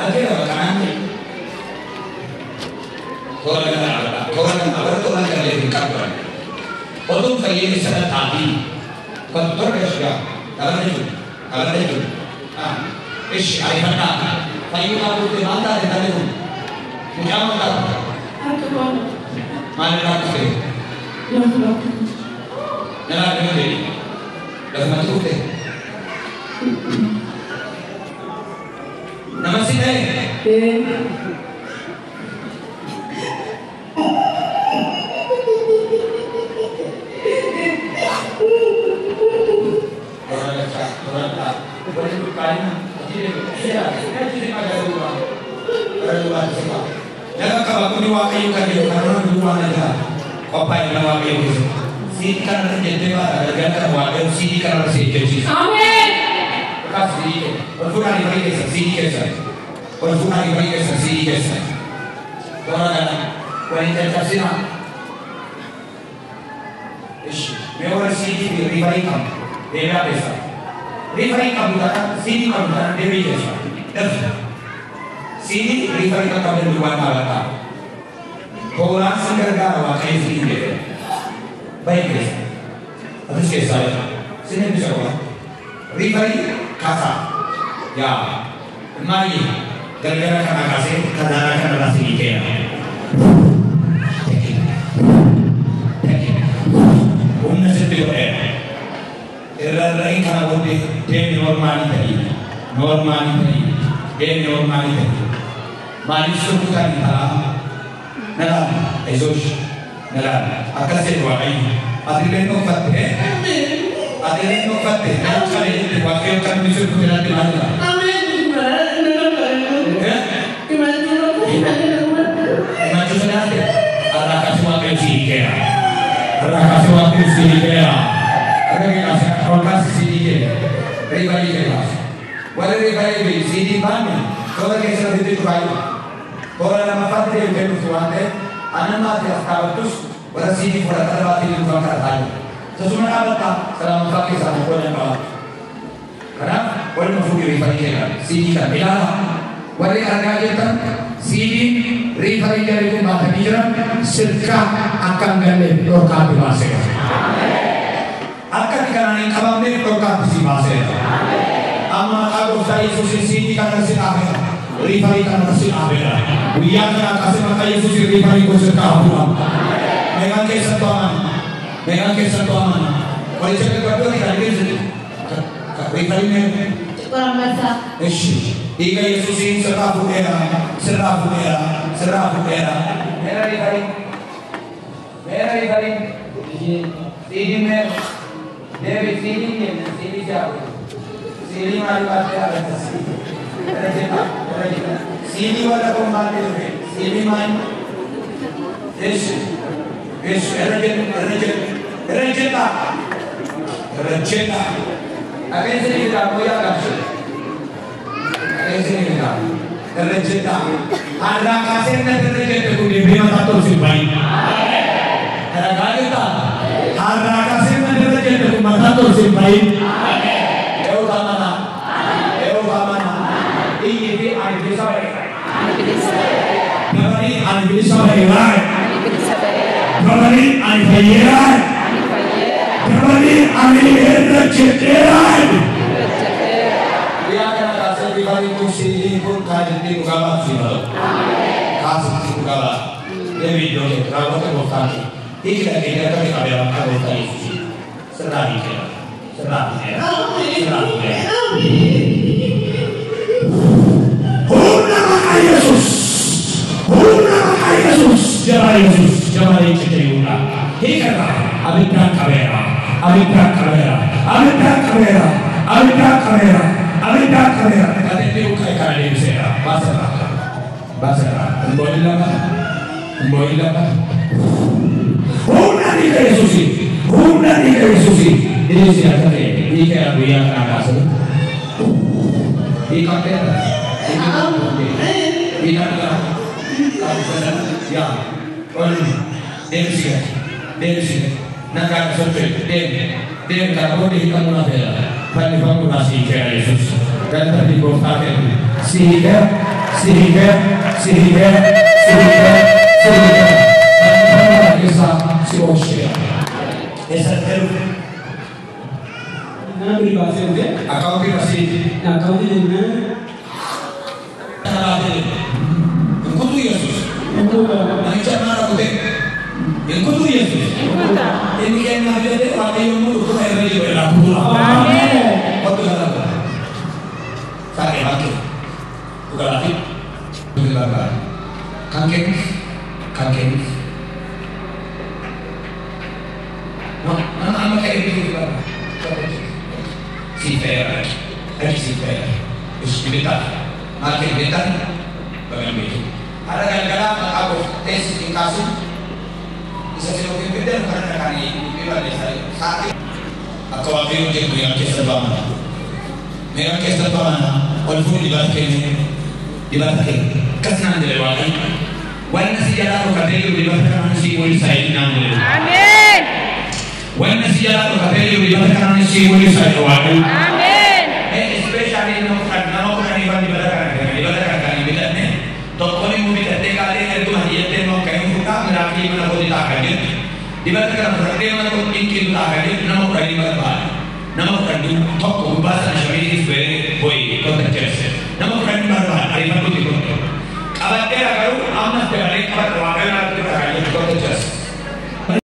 Argeera kanaan toora kana dhaabadha. Toora kana warra toora galee hin qabu. Oduun fayyee sana taatii. Kan toora keessa dhaabadha jechuudha. Dhaabadha jechuudha. Ishi ariifadhaa. Fayyuu dhaabuu maal taate taate kun? Mucaa maal taate? Maal irraa dhufe? Nama argame lafumatti dhufte. Nama si ta'e? Jangan kau aku ni waaqayyo kan jedhu karena dua aja. Qophaa'e nama waaqayyo keessa. Siidii kana irra jettee baata galgala kana waaqayyo siidii kana irra si ejjechiisa. Ameen. Kaas siidii keessa. Ol fuudhaa rifarii keessa siidii keessa. Ol fuudhaa rifarii keessa siidii keessa. Toora kana waliin caccabsinaa. Ishi mee warra siidii fi rifarii qabu deebi'aa keessa. Rifarii qabu taanaan siidii qabu taanaan deebii keessa. Dafi. Siidii rifarii kan qabdan duwwaan dhaabataa. Tooraan sin gargaara waaqayyo siin jedhe. Baik keessa. Atus keessaa jira. Sin eebbisa qofa. Rifarii kaasaa. Yaa. Maali galgala kana kaasee kadaara kanarraa sinii kenna. Humna sitti godheera. Irra irra kana booddee deemni normaalii ta'ii. Normaalii ta'ii. Deemni normaalii ta'ii. Maaliif surkutaan ta'a? Nalaal, ayzosh, nalaal. Akkas jedhu waaqayyo. Ati illee dhokfatte, ati illee dhokfatte, nama qalee jette waaqayyo kan inni surkute natti maal jedha? Himachuu sodaatte? Har'aa kaasee waaqayyo si hiikeera. Har'aa kaasee waaqayyo si hiikeera. Harka kee kaasee ol kaasi siidii kee. Riifarii kee kaasi. Warri riifarii fi siidii baanne toora keessa ofitti cufaayu. Toora lamaffaatti deebitee dhuftu waan ta'eef aannan maatii as dhaabattus warra siidii fudhatanii baatee dhufan kana taa'u. Tasuma dhaabattaa salaamaffaa keessaa tokko nan qaba. Kanaaf waluma fuudhii riifarii kee kana siidii kana ilaala. Warri argaa jirtan siidiin riifarii jarri kun baatanii jiran sirkaa akka hin galleef dhorkaatti baaseera. Akka ati kanaan hin qabamneef dhorkaatti si baaseera. Amma maqaa gooftaa Yesuusiin siidii kana si dhaabeera. Riifarii kana si dhaabeera. Guyyaa kana kaasee maqaa Yesuusiin riifarii kun sirkaa hafuudha. Meeqaan keessattuu amana? Meeqaan keessattuu amana? Qoricha gaggabdoo kan geessisu riifarii mee? Ishi dhiiga Yesuusiin sirraa fuudheera. Sirraa fuudheera. Sirraa fuudheera. Meera riifarii? Meera riifarii? Siidii meera? Deebi siidii kenna siidii jaabu. Siidii maal baatee argata siidii? Irra jedha irra jedha. Siidii warra kun baatee dhufe siidii maal? Ishi ishi irra jedhu irra jedhu irra jedha irra jedha. Dhageensi ni bitaa booyaa qabsu. Dhageensi ni bitaa irra jedha. Har'aa kaasee inni irra jedhe kun deebii mataa tolchu hin bahin. Dhagahaa jirtaa? Har'aa kaasee inni irra jedhe kun mataa tolchu hin bahin. Eewu amana. Eewu amana. Iyyi fi ani bilisa ba'eera. Dabalii ani bilisa ba'eera. Dabalii ani fayyeera. Dabalii ani irra jedheera. Guyyaa kana kaasee riifariin kun siidii kun kaasittii dhugaa baatu si balu. Kaasittii dhugaa baatu. Deebii iddoo kee raawwata gooftaan kee. Hiiki dhageenye akka kee qabeera maqaa gooftaa Yesuusiin. Sirraa hiikeera. Sirraa hiikeera. Sirraa hiikeera. Humna maqaa Yesuus. Humna maqaa Yesuus. Jabaa Yesuus. Jabaa leenca Yihuudaa. Hiikarra abiddaan qabeera. Abiddaan qabeera. Abiddaan qabeera. Abiddaan qabeera. Abiddaan qabeera. Gateettii buqqa'e kana deebiseera. Baasirraa. Baasirraa. Hin lama. Hin lama. Humna dhiiga Yesuusiin. Humna dhiiga Yesuusiin. Deebisee akka ta'e hiikeera guyyaa kanaa kaasee. Hiikamteera. Hiikamteera. Yaa. Ol deebisi gadi. Deebisi gadi. Nagaan socho'e. Deemi. Deemi kana booddee hiikamuu na feera. Fannifamuu irraa si hiikeera Yesuus. Galata fi gooftaa kennu. Si hiikeera, si hiikeera, si hiikeera, si hiikeera, si hiikeera. Kana keessaa si oolcheera. Eessatti dhufe? Nama biri baasee dhufe. Akkaawuntii basii. Akkaawuntii jennaan. Hin kutu Yesuus. Namicha maara kutee. Hin kutu Yesuus. Inni kennaaf jedhee Waaqayyo immoo dhukkuba irra jiru irraa kutura. Kottu kana godha. Saaqee bakkee. Dhugalaafi. Dhugi barbaada. Kan kennis. Kan kennis. No, nama amma ka'ee bituu barbaada. Si feera. Dhaqi si feera. Ishi bitaa. Maal kee bitaa? Bagan beeku. Har'a galgalaa maqaa gooftaa hin kaasin. Isa sin ofiin fiddan kana dhaqanii dubbii balleessaa jiru. Sa'aatii akka Waaqayyo jedhu meeqa keessa ba'amana. Meeqa keessa ba'amana. Ol fuudhi dibata kenne. Dibata kenne. Akkas naan jedhe Waaqayyo. Wanna si jalaa dhokatee jiru dibata kanaan si mul'isa naan jedhe. Ameen. Wanna si jalaa dhokatee jiru dibata kanaan si mul'isa jedhe Waaqayyo. Ameen. Especially nama kudhanii waan dibata kana kennan dibata kana kan hin bitanne tokkoon immoo bitattee kaatee erguma hiyyattee immoo kan hin fuudhaa miraakilii mana kooti ta'a kan jettu dibata kana fudhadhee mana kooti dinqiitu ta'a kan jettu nama kudhanii barbaada. Nama kudhanii tokko gubbaa sana shamii